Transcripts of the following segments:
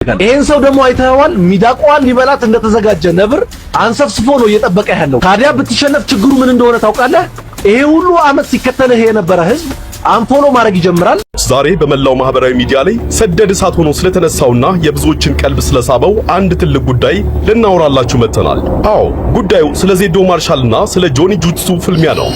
ይሄን ሰው ደግሞ አይተኸዋል። ሚዳቋዋን ሊበላት እንደተዘጋጀ ነብር አንሰፍስፎ ነው እየጠበቀ ያለው። ታዲያ ብትሸነፍ ችግሩ ምን እንደሆነ ታውቃለህ? ይሄ ሁሉ አመት ሲከተልህ የነበረ ህዝብ unfollow ማድረግ ይጀምራል። ዛሬ በመላው ማህበራዊ ሚዲያ ላይ ሰደድ እሳት ሆኖ ስለተነሳውና የብዙዎችን ቀልብ ስለሳበው አንድ ትልቅ ጉዳይ ልናወራላችሁ መጥተናል። አዎ፣ ጉዳዩ ስለ ዜዶ ማርሻልና ስለ ጆኒ ጁትሱ ፍልሚያ ነው።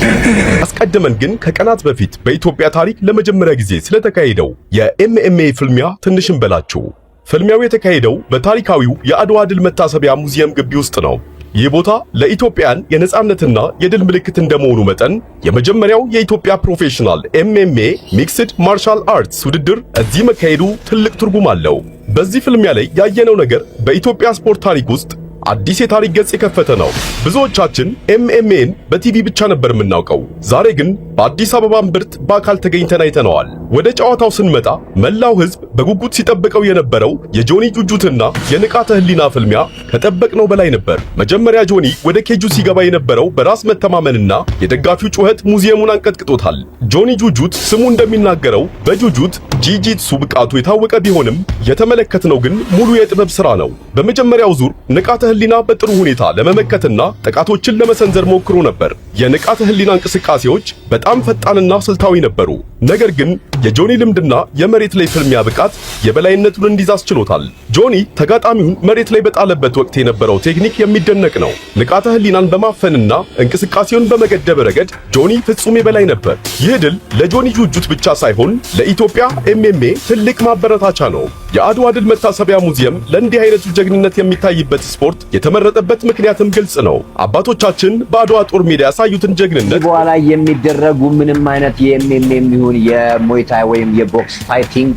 አስቀድመን ግን ከቀናት በፊት በኢትዮጵያ ታሪክ ለመጀመሪያ ጊዜ ስለተካሄደው የ MMA ፍልሚያ ትንሽ እንበላችሁ። ፍልሚያው የተካሄደው በታሪካዊው የአድዋ ድል መታሰቢያ ሙዚየም ግቢ ውስጥ ነው። ይህ ቦታ ለኢትዮጵያን የነጻነትና የድል ምልክት እንደመሆኑ መጠን የመጀመሪያው የኢትዮጵያ professional MMA mixed martial arts ውድድር እዚህ መካሄዱ ትልቅ ትርጉም አለው። በዚህ ፍልሚያ ላይ ያየነው ነገር በኢትዮጵያ ስፖርት ታሪክ ውስጥ አዲስ የታሪክ ገጽ የከፈተ ነው። ብዙዎቻችን MMA ን በቲቪ ብቻ ነበር የምናውቀው። ዛሬ ግን በአዲስ አበባ እምብርት በአካል ተገኝተን አይተነዋል። ወደ ጨዋታው ስንመጣ መላው ሕዝብ በጉጉት ሲጠብቀው የነበረው የጆኒ ጁጁትና የንቃተ ህሊና ፍልሚያ ከጠበቅነው በላይ ነበር። መጀመሪያ ጆኒ ወደ ኬጁ ሲገባ የነበረው በራስ መተማመንና የደጋፊው ጩኸት ሙዚየሙን አንቀጥቅጦታል። ጆኒ ጁጁት ስሙ እንደሚናገረው በጁጁት ጂጂትሱ ብቃቱ የታወቀ ቢሆንም የተመለከትነው ግን ሙሉ የጥበብ ሥራ ነው። በመጀመሪያው ዙር ንቃተ ህሊና በጥሩ ሁኔታ ለመመከትና ጥቃቶችን ለመሰንዘር ሞክሮ ነበር። የንቃተ ህሊና እንቅስቃሴዎች በጣም ፈጣንና ስልታዊ ነበሩ። ነገር ግን የጆኒ ልምድና የመሬት ላይ ፍልሚያ ብቃት የበላይነቱን እንዲይዝ አስችሎታል። ጆኒ ተጋጣሚውን መሬት ላይ በጣለበት ወቅት የነበረው ቴክኒክ የሚደነቅ ነው። ንቃተ ህሊናን በማፈንና እንቅስቃሴውን በመገደብ ረገድ ጆኒ ፍጹም የበላይ ነበር። ይህ ድል ለጆኒ ጁጁት ብቻ ሳይሆን ለኢትዮጵያ MMA ትልቅ ማበረታቻ ነው። የአድዋ ድል መታሰቢያ ሙዚየም ለእንዲህ አይነቱ ጀግንነት የሚታይበት ስፖርት የተመረጠበት ምክንያትም ግልጽ ነው። አባቶቻችን በአድዋ ጦር ሜዳ ያሳዩትን ጀግንነት በኋላ የሚደረጉ ምንም አይነት የ MMA የሚሆን የ Muay Thai ወይም የቦክስ fighting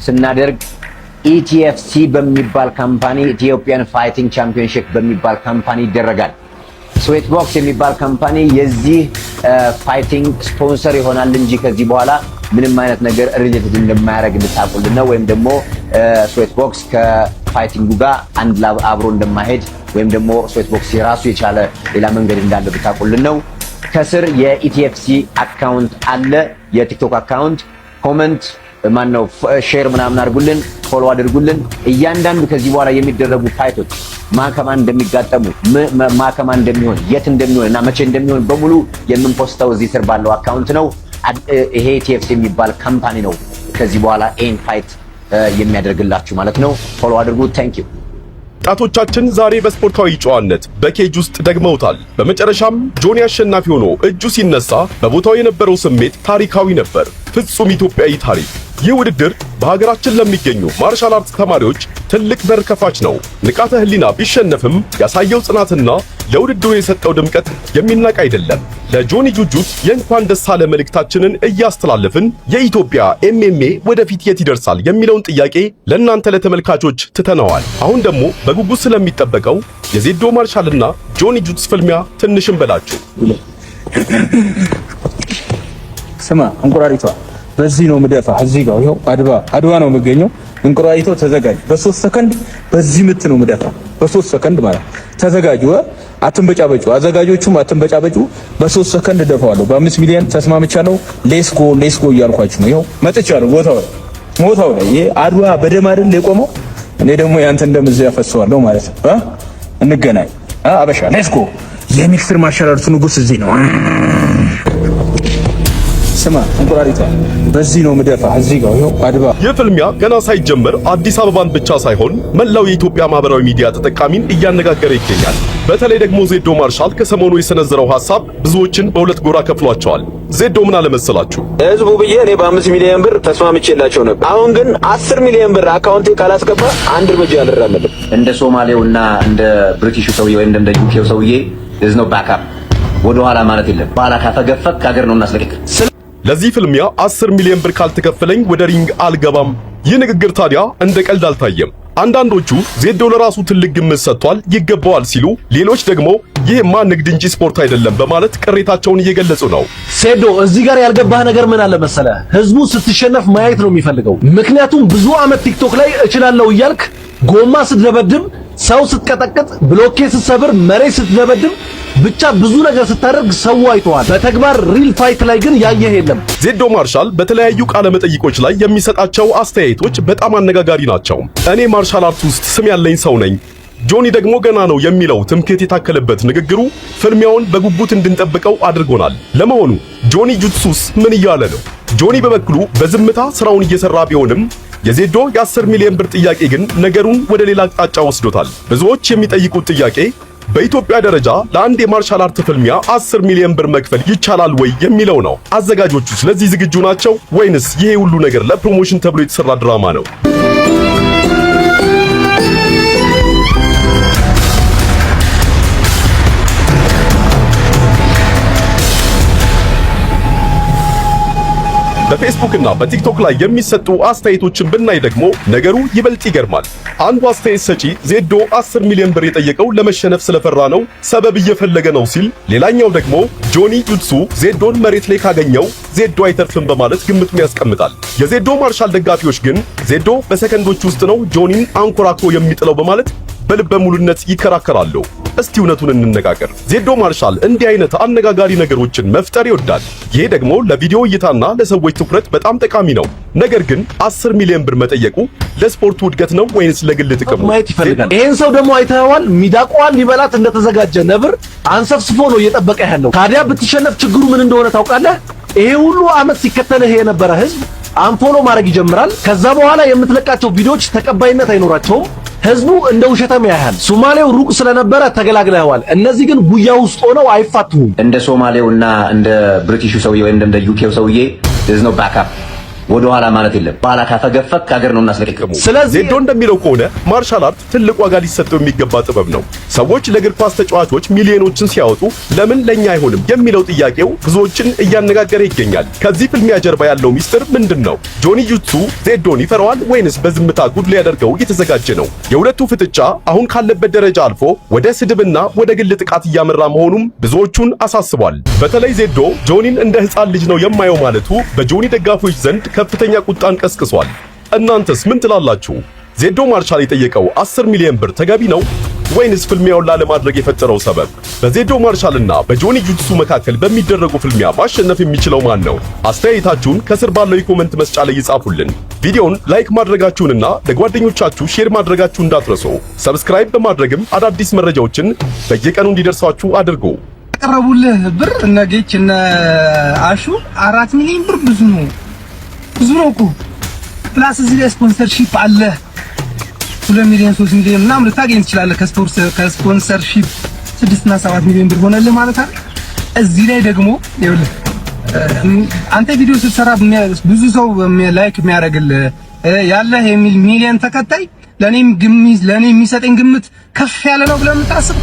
ስናደርግ ETFC በሚባል company፣ Ethiopian Fighting Championship በሚባል company ይደረጋል። Sweat Box የሚባል company የዚህ fighting sponsor ይሆናል እንጂ ከዚህ በኋላ ምንም አይነት ነገር related እንደማያደርግ እንድታውቁልን ነው። ወይም ደግሞ Sweat Box ከ fighting ኡ ጋር አንድ ላይ አብሮ እንደማይሄድ ወይም ደግሞ Sweat Box የራሱ የቻለ ሌላ መንገድ እንዳለ ብታውቁልን ነው። ከስር የ ETFC account አለ፣ የ TikTok account። Comment ማነው share ምናምን አድርጉልን፣ follow አድርጉልን። እያንዳንዱ ከዚህ በኋላ የሚደረጉ fight ኦች ማን ከማን እንደሚጋጠሙ፣ ማን ከማን እንደሚሆን፣ የት እንደሚሆን እና መቼ እንደሚሆን በሙሉ የምን post ተው እዚህ ስር ባለው account ነው። ይሄ ETFC የሚባል company ነው ከዚህ በኋላ ኤን fight የሚያደርግላችሁ ማለት ነው። Follow አድርጉ። Thank you። ወጣቶቻችን ዛሬ በስፖርታዊ ጨዋነት በ cage ውስጥ ደግመውታል። በመጨረሻም ጆኒ አሸናፊ ሆኖ እጁ ሲነሳ በቦታው የነበረው ስሜት ታሪካዊ ነበር። ፍጹም ኢትዮጵያዊ ታሪክ። ይህ ውድድር በሀገራችን ለሚገኙ martial art ተማሪዎች ትልቅ በር ከፋች ነው። ንቃተ ህሊና ቢሸነፍም ያሳየው ጽናትና ለውድድሩ የሰጠው ድምቀት የሚናቅ አይደለም። ለጆኒ ጁጁት የእንኳን ደስ አለህ መልእክታችንን እያስተላለፍን የኢትዮጵያ MMA ወደፊት የት ይደርሳል የሚለውን ጥያቄ ለእናንተ ለተመልካቾች ትተነዋል። አሁን ደግሞ በጉጉት ስለሚጠበቀው የዜዶ ማርሻልና ጆኒ ጁትስ ፍልሚያ ትንሽ እንበላችሁ። ስማ እንቁራሪቷ፣ በዚህ ነው ምደፋ። እዚህ ጋር ይኸው አድዋ አድዋ ነው የምገኘው። እንቁራሪቷ ተዘጋጅ። በ3 ሰከንድ በዚህ ምት ነው ምደፋ። በ3 ሰከንድ ማለት ተዘጋጁ። አትንበጫበጩ። አዘጋጆቹም አትንበጫበጩ። በ3 ሰከንድ ደፋዋለሁ። በ5 ሚሊዮን ተስማምቻለሁ። Let's go, let's go እያልኳችሁ ነው። ይኸው መጥቻለሁ። ቦታው ላይ ቦታው ላይ ይሄ አድዋ በደም አይደል የቆመው? እኔ ደግሞ ያንተን ደም እዚህ ያፈሰዋለሁ ማለት ነው። እንገናኝ አበሻ። Let's go። የ mixed martial art ኡ ንጉስ እዚህ ነው። ስማ እንቁራሪቷ፣ በዚህ ነው ምደፋ። እዚህ ጋር ይኸው አድባ። ይህ ፍልሚያ ገና ሳይጀመር አዲስ አበባን ብቻ ሳይሆን መላው የኢትዮጵያ ማህበራዊ ሚዲያ ተጠቃሚን እያነጋገረ ይገኛል። በተለይ ደግሞ ዜዶ ማርሻል ከሰሞኑ የሰነዘረው ሐሳብ ብዙዎችን በሁለት ጎራ ከፍሏቸዋል። ዜዶ ምን አለ መሰላችሁ? ህዝቡ ብዬ እኔ በ5 ሚሊዮን ብር ተስማምቼላቸው ነበር። አሁን ግን 10 ሚሊዮን ብር account ኤ ካላስገባ አንድ እርምጃ አልራመድም። እንደ ሶማሌውና እንደ ብሪቲሹ ሰውዬ ወይም እንደ UK ው ሰውዬ there's no backup፣ ወደ ኋላ ማለት የለም። በኋላ ካፈገፈግ ከሀገር ነው እናስለቅቅ። ለዚህ ፍልሚያ 10 ሚሊዮን ብር ካልተከፈለኝ ወደ ring አልገባም። ይህ ንግግር ታዲያ እንደ ቀልድ አልታየም። አንዳንዶቹ ዜዶ ለራሱ ትልቅ ግምት ሰጥቷል፣ ይገባዋል ሲሉ፣ ሌሎች ደግሞ ይህማ ንግድ እንጂ ስፖርት አይደለም በማለት ቅሬታቸውን እየገለጹ ነው። ሴዶ፣ እዚህ ጋር ያልገባህ ነገር ምን አለ መሰለ፣ ህዝቡ ስትሸነፍ ማየት ነው የሚፈልገው። ምክንያቱም ብዙ አመት TikTok ላይ እችላለሁ እያልክ ጎማ ስትደበድብ፣ ሰው ስትቀጠቅጥ፣ ብሎኬት ስትሰብር፣ መሬት ስትደበድብ ብቻ ብዙ ነገር ስታደርግ ሰው አይተዋል። በተግባር real fight ላይ ግን ያየህ የለም። ዜዶ ማርሻል በተለያዩ ቃለ መጠይቆች ላይ የሚሰጣቸው አስተያየቶች በጣም አነጋጋሪ ናቸው። እኔ martial art ውስጥ ስም ያለኝ ሰው ነኝ፣ ጆኒ ደግሞ ገና ነው የሚለው ትምክህት የታከለበት ንግግሩ ፍልሚያውን በጉጉት እንድንጠብቀው አድርጎናል። ለመሆኑ ጆኒ ጁትሱስ ምን እያለ ነው? ጆኒ በበኩሉ በዝምታ ስራውን እየሰራ ቢሆንም የዜዶ የ10 ሚሊዮን ብር ጥያቄ ግን ነገሩን ወደ ሌላ አቅጣጫ ወስዶታል። ብዙዎች የሚጠይቁት ጥያቄ በኢትዮጵያ ደረጃ ለአንድ የ martial art ፍልሚያ 10 ሚሊዮን ብር መክፈል ይቻላል ወይ የሚለው ነው። አዘጋጆቹ ስለዚህ ዝግጁ ናቸው ወይንስ ይሄ ሁሉ ነገር ለ promotion ተብሎ የተሰራ ድራማ ነው? በፌስቡክ እና በቲክቶክ ላይ የሚሰጡ አስተያየቶችን ብናይ ደግሞ ነገሩ ይበልጥ ይገርማል። አንዱ አስተያየት ሰጪ ዜዶ 10 ሚሊዮን ብር የጠየቀው ለመሸነፍ ስለፈራ ነው፣ ሰበብ እየፈለገ ነው ሲል፣ ሌላኛው ደግሞ ጆኒ ጁትሱ ዜዶን መሬት ላይ ካገኘው ዜዶ አይተርፍም በማለት ግምቱን ያስቀምጣል። የዜዶ ማርሻል ደጋፊዎች ግን ዜዶ በሰከንዶች ውስጥ ነው ጆኒን አንኮራኩሮ የሚጥለው በማለት በልበ ሙሉነት ይከራከራሉ። እስቲ እውነቱን እንነጋገር። ዜዶ ማርሻል እንዲህ አይነት አነጋጋሪ ነገሮችን መፍጠር ይወዳል። ይሄ ደግሞ ለቪዲዮ እይታና ለሰዎች ትኩረት በጣም ጠቃሚ ነው። ነገር ግን 10 ሚሊዮን ብር መጠየቁ ለስፖርቱ እድገት ነው ወይንስ ለግል ጥቅሙ? ማየት ይፈልጋል። ይሄን ሰው ደግሞ አይተኸዋል? ሚዳቋን ሊበላት እንደተዘጋጀ ነብር አንሰፍስፎ ነው እየጠበቀ ያለው። ታዲያ ብትሸነፍ ችግሩ ምን እንደሆነ ታውቃለህ? ይሄ ሁሉ አመት ሲከተልህ የነበረ ህዝብ unfollow ማድረግ ይጀምራል። ከዛ በኋላ የምትለቃቸው ቪዲዮዎች ተቀባይነት አይኖራቸውም። ህዝቡ እንደ ውሸታም ያያል። ሶማሌው ሩቅ ስለነበረ ተገላግለዋል። እነዚህ ግን ጉያ ውስጥ ሆነው አይፋቱም። እንደ ሶማሌውና እንደ ብሪቲሹ ሰውዬ ወይም እንደ ዩኬው ሰውዬ there's no backup፣ ወደ ኋላ ማለት የለም። በኋላ ካፈገፈክ ሀገር ነው እናስለቅቅ። ስለዚህ ዜዶ እንደሚለው ከሆነ martial art ትልቅ ዋጋ ሊሰጠው የሚገባ ጥበብ ነው። ሰዎች ለእግር ኳስ ተጫዋቾች ሚሊዮኖችን ሲያወጡ ለምን ለኛ አይሆንም የሚለው ጥያቄው ብዙዎችን እያነጋገረ ይገኛል። ከዚህ ፍልሚያ ጀርባ ያለው ሚስጥር ምንድን ነው? ጆኒ ጁትሱ ዜዶን ይፈራዋል ወይንስ በዝምታ ጉድ ሊያደርገው እየተዘጋጀ ነው? የሁለቱ ፍጥጫ አሁን ካለበት ደረጃ አልፎ ወደ ስድብና ወደ ግል ጥቃት እያመራ መሆኑም ብዙዎቹን አሳስቧል። በተለይ ዜዶ ጆኒን እንደ ሕፃን ልጅ ነው የማየው ማለቱ በጆኒ ደጋፊዎች ዘንድ ከፍተኛ ቁጣን ቀስቅሷል። እናንተስ ምን ትላላችሁ? ዜዶ ማርሻል የጠየቀው 10 ሚሊዮን ብር ተገቢ ነው ወይንስ ፍልሚያውን ላለማድረግ የፈጠረው ሰበብ? በዜዶ ማርሻልና በጆኒ ጁትሱ መካከል በሚደረጉ ፍልሚያ ማሸነፍ የሚችለው ማን ነው? አስተያየታችሁን ከስር ባለው የ comment መስጫ ላይ ይጻፉልን። ቪዲዮውን like ማድረጋችሁንና ለጓደኞቻችሁ share ማድረጋችሁ እንዳትረሱ። Subscribe በማድረግም አዳዲስ መረጃዎችን በየቀኑ እንዲደርሷችሁ አድርጉ። ያቀረቡልህ ብር እነ ጌች እነ አሹ 4 ሚሊዮን ብር ብዙ ነው፣ ብዙ ነው እኮ። Plus እዚህ ላይ sponsorship አለ። 2 ሚሊዮን 3 ሚሊዮን ምናምን ልታገኝ ትችላለህ። ከ sponsorship 6 እና 7 ሚሊዮን ብር ሆነልህ ማለት አይደል? እዚህ ላይ ደግሞ ይኸውልህ፣ አንተ ቪዲዮ ስትሰራ ብዙ ሰው like የሚያደርግልህ ያለህ የሚል ሚሊዮን ተከታይ ለኔም ግምት ለኔ የሚሰጠኝ ግምት ከፍ ያለ ነው ብለህ የምታስብ